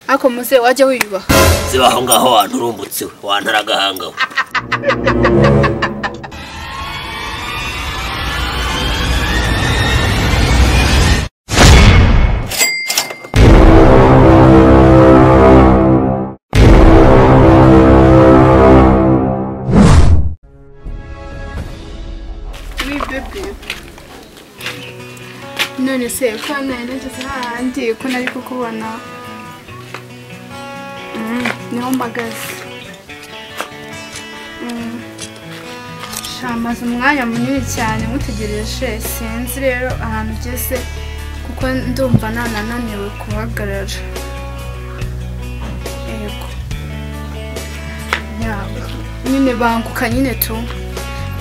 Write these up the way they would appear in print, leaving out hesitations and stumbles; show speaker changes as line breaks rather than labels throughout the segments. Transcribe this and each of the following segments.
Ako muze wajya wiyubaha.
Zibaho ngaho wanturumbutse wantaragahanga.
None se ko nari nageze hahandi ko nari kukubona niho mpagaze. Maze umwanya munini cyane nkutegereje, sinzi rero ahantu ugeze kuko ndumva nananiwe guhagarara. Yego nyine banguka nyine tu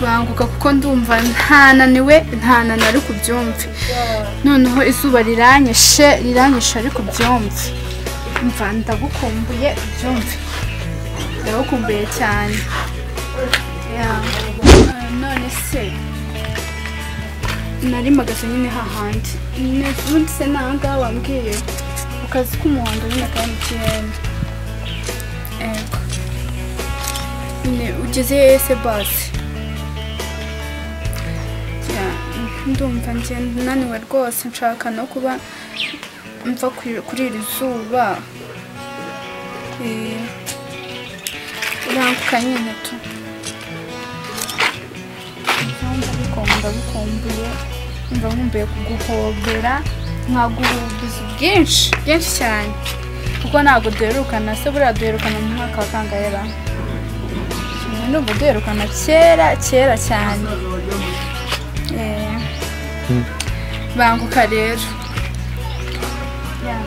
banguka kuko ndumva ntananiwe ntananiwe ariko ubyumve. Noneho izuba riranyishe riranyishe ariko ubyumve. Mva ndagukumbuye ubyumve, ndagukumbuye cyane. None se nari mpagaze nyine hahandi ubundi se nangaha wambwiye ku kazi k'umuhondo nyine ka MTN. Yego nyine ugeze hehe se basi? Ndumva njye naniwe rwose, nshaka no kuba mva kuri iri zuba. Uranguka nyine tu ndagukumbuye, mva nkumbuye kuguhobera nkaguhubiza bwinshi bwinshi cyane kuko ntabwo duherukana. Se buriya duherukana mu mwaka wa kangahe? Ndumva duherukana kera kera cyane. Banguka rero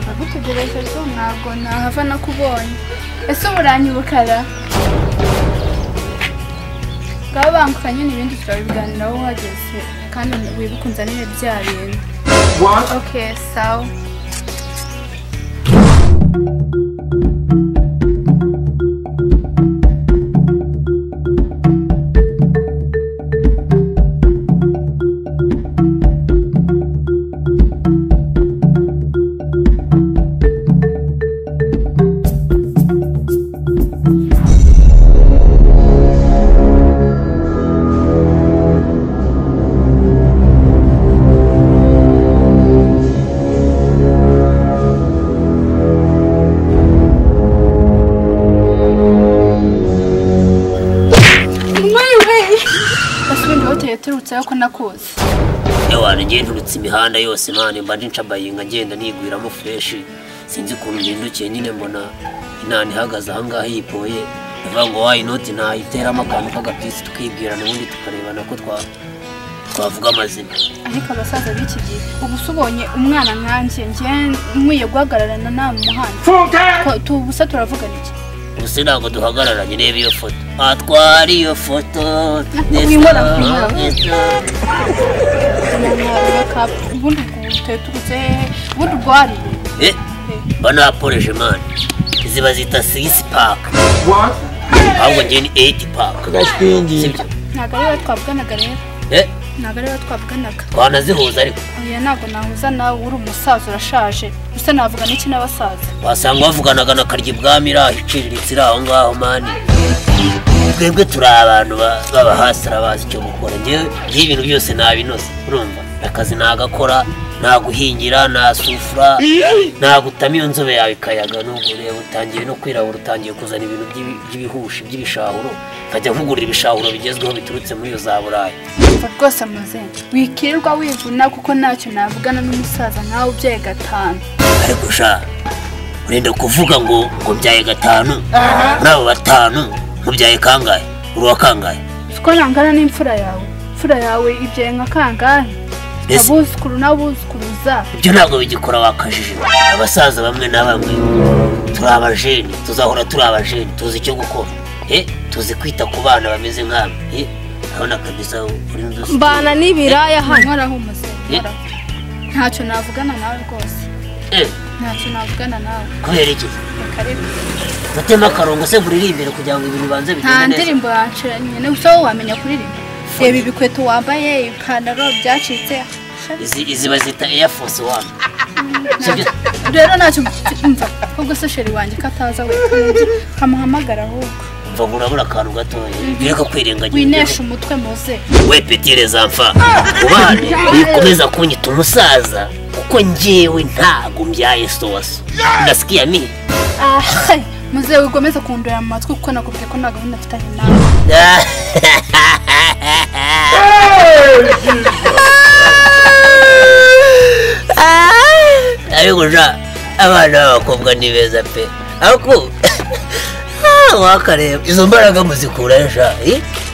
ndagutegereje tu ntabwo nahava nakubonye. Ese uranyibukara? Ngaho banguka nyine ibindi turabiganiraho uhageze kandi wibuke unzanire bya bintu. Okay, sawa. Ko nakuze
ewana ngiye nturutse imihanda yose mani mba ncabayinga ngenda nigwiramo fresh, sinzi ukuntu mpindukiye nyine mbona inani ihagaze aha ngaha yipoye, ndavuga ngo why not nayiteramo akantu k'agapisi tukibwirana ubundi tukarebana ko twavuga amazina.
Ariko abasaza b'iki gihe ubu se ubonye umwana nkanjye njye nkwiye guhagararana nawe mu muhanda tubusa turavugana iki?
Ubuse ntabwo duhagararanye, reba iyo foto atwara iyo foto
ubundi turutse ubundi rwariye
banaporeje mani izi bazita 6 pack ahubwo njye ni 8 pack.
Ntabwo ariwe twavuganaga rero, ntabwo ariwe twavuganaga,
twanazihuza ariko.
Oya ntabwo nahuza nawe, uri umusaza urashaje. Gusa navuga n'iki n'abasaza?
Wasanga wavuganaga na karya ibwami iraho iciriritse iri aho ngaho mani. Twebwe turi abantu b'abahasira bazi icyo gukora. Njyewe ibintu byose nabinoze urumva, akazi nagakora, naguhingira, nasufura, nagutama iyo nzobe yawe ikayaga. Nubwo ureba utangiye no kwirabura, utangiye kuzana ibintu by'ibihushi by'ibishahuro, nkajya nkugurira ibishahuro bigezweho biturutse muri iyo za Burayi.
Rwose muze wikirirwa wivuna kuko ntacyo navugana n'umusaza nkawe ubyaye gatanu.
Ariko sha urenda kuvuga ngo mbyaye gatanu, muri abo batanu mubyaye kangahe? Uri uwa kangahe?
Siko nangana n'imfura yawe, imfura yawe ibyaye nka kangahe? Abuzukuru n'abuzukuruza
ibyo ntabwo bigikora wakajije. Abasaza bamwe na bamwe turi abajeni, tuzahora turi abajeni, tuzi icyo gukora, tuzi kwita ku bana bameze nk'amwe. Urabona kabisa uri ndusi
mbana n'ibiraya hano.
Nkoraho muze, ntacyo navugana nawe rwose, ntacyo navugana nawe.
Kubera iki? Gutema akarongo se nkuririmbire kugira ngo ibintu bibanze bigende neza?
Nta ndirimbo yanciranye, gusa wowe wamenya kuririmba. Reba ibikweto wambaye, ipantaro byacitse.
Izi bazita Air Force 1.
Rero ntacyo mva ubwo se sheri wanjye kataza we kamuhamagara ahubwo.
Mva murabura akantu gatoya reka kwirengagiza
winesha umutwe muze
we petit les enfants ubane wikomeza kunyita umusaza kuko njyewe ntago mbyaye sowaso ndasikia mi
muze wigomeza kundora mu matwi kuko nakubwiye ko nta gahunda mfitanye nawe.
Ariko ja abana b'abakobwa ni beza pe ariko wakareba izo mbaraga muzikura ja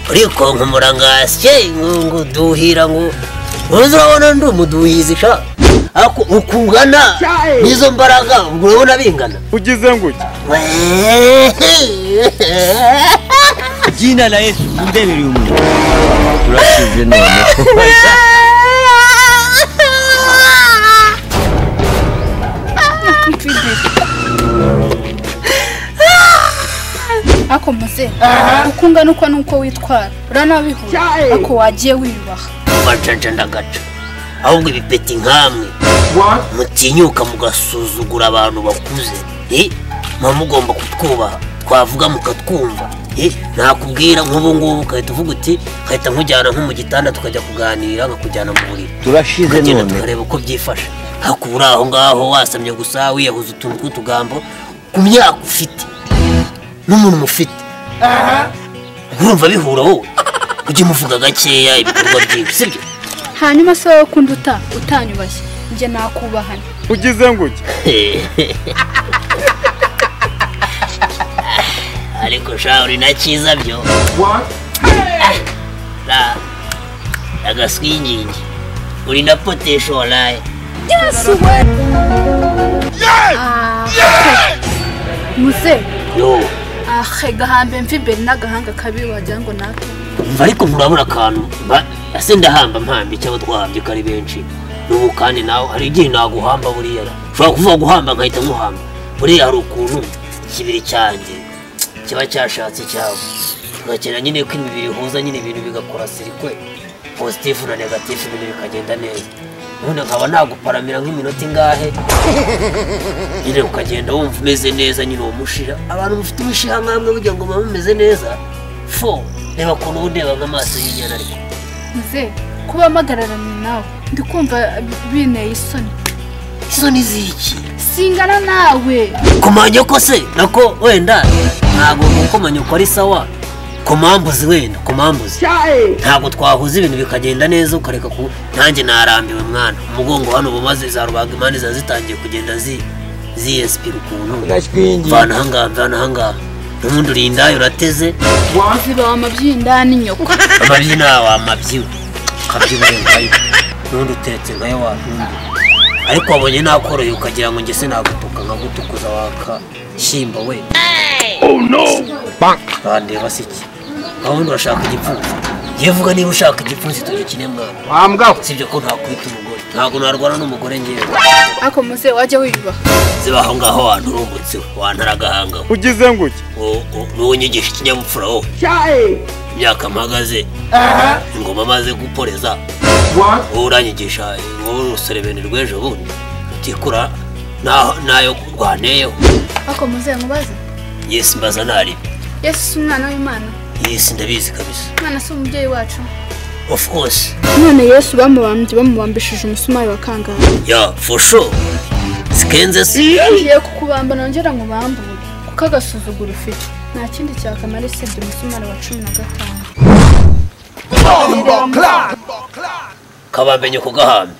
urikonka murangasye ngo duhira ngo urabona ndi umuduhizi sha ariko ukungana n'izo mbaraga ubwo urabona bingana
ugize ngo
jina la Yesu ndebere umuntu turashize none.
Ako muze ukungana uko nuko witwara uranabihura ako wagiye wiyubaha
bacaca ndagaca ahubwo ibipeti nkamwe mutinyuka mugasuzugura abantu bakuze muba mugomba kutwubaha twavuga mukatwumva nakubwira nk'ubu ngubu ukahita uvuga uti nkahita nkujyana nko mu gitanda tukajya kuganira nkakujyana mu buriri
turashize none
tukareba uko byifashe hakubura aho ngaho wasamye gusa wiyahuza utuntu tw'utugambo ku myaka ufite n'umuntu mufite urumva bihura wowe ujye muvuga gakeya ibikorwa byinshi sibyo.
Hanyuma se wowe ukunda utanyubashye njye nakubahana
ugize ngo
ariko sha uri na cyiza byo agaswingingi uri na potesho walaye.
Yes we muze
yo
gahambe mfi n'agahanga kabi wagira ngo natwe
mva ariko murabura akantu ase ndahamba mpambi cyangwa twahambye ko ari benshi n'ubu kandi nawe hari igihe naguhamba buriya ushobora kuvuga guhamba nkahita nkuhamba buriya hari ukuntu ikibiri cyanjye kiba cyashatse cyawe tugakina nyine ko imibiri ihuza nyine ibintu bigakora sirikwe positifu na negatifu ibintu bikagenda neza ubundi nkaba naguparamira nk'iminota ingahe nyine ukagenda wumva umeze neza nyine uwo mushiha abantu mufite imishiha nkamwe kugira ngo mube mumeze neza fo reba ukuntu uba undeba nk'amaso y'inyana ariko
muze kuba mpagararanye nawe ndi kumva binteye isoni.
Isoni ziki?
Singana nawe
kumanyoko se nako wenda ntabwo kumanyoko ari sawa kumambuzi wenda kumambuzi ntabwo twahuza ibintu bikagenda neza ukareka ku nanjye narambiwe mwana umugongo hano bumaze za rubaga imani za zitangiye kugenda ziyespira ukuntu mvana ahangaha mvana ahangaha n'ubundi urinda urateze
ziba amabyinda n'inyoko
amabyina wamabyiwe ukabyibuye nkayo n'ubundi uteretse nkayo wantundi ariko wabonye nakoroye ukagira ngo njye sinagutuka nkagutukuza waka shyimba we.
Oh no!
Bandeba siki aho urashaka igipfunsi ngiye vuga niba ushaka igipfunsi tugikine mwana
wambwa
sibyo ko ntakwita umugore ntago narwana n'umugore ngewe
ako muze wajya wiyubaha
ziba aho ngaho wanturumbutse wantaragahanga
ugize ngo
n'uwo nyigisha ikinyabupfura wowe imyaka mpagaze ingoma maze guporeza wowe uranyigisha wowe uruserebeni rw'ejo bundi rutikura nayo rwaneyeho
ako muze mubaze.
Yesu mbaza nari
Yesu si umwana w'Imana.
Yesu ndabizi kabisa
Imana si umubyeyi wacu.
Of course.
None Yesu bamubambye bamubambishije umusumari wa kangahe?
Yeah, for sure. Sikenze si
ngiye kukubamba nongera ngo bambure kuko agasuzuguro ufite nta kindi cyakamara usibye umusumari wa 15.
Kabambenye kugahambe.